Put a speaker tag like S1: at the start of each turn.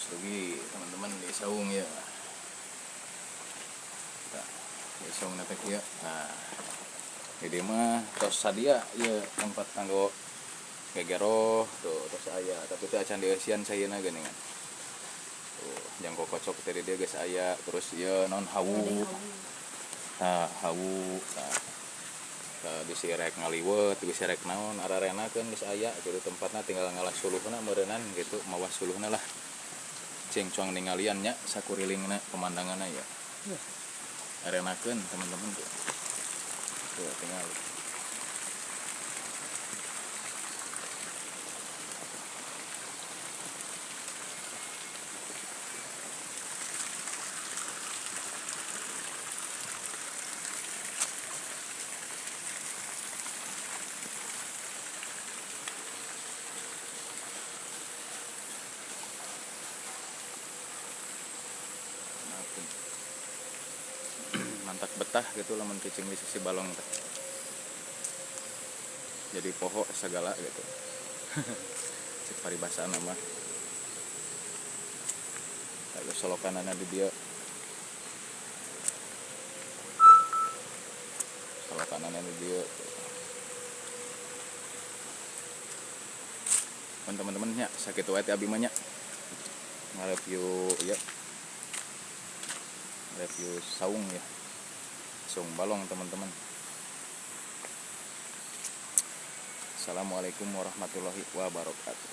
S1: Rugi teman-teman di saung ya. Tah, di saung teh kieu. Nah, di dieu mah tos sadia ieu tempat kanggo gegeroh tuh tos aya, tapi teu acan dieusian caina geuningan. Tuh, jang kokocok teh di dieu geus aya, terus ieu naon hawu. Tah, hawu tah. Tah bisi rek ngaliwet, bisi rek naon ararenakeun geus aya gitu tempatna, tinggal ngalah suluhna meureunnan gitu, mawa suluhna lah. Cing cuang ningalian nya sakurilingna pemandanganna ya. Arenakeun teman-teman tuh. Tuh tinggal. Mantak betah gitu lamun cicing di sisi balong teh. Jadi poho segala gitu. Cek paribasana mah. Lalu solokanana di dieu. Solokanana di dieu. Teman-teman nya sakitu wae teh abi mah nya. Ngareview ieu. Review saung ya. Saung balong teman-teman. Assalamualaikum warahmatullahi wabarakatuh.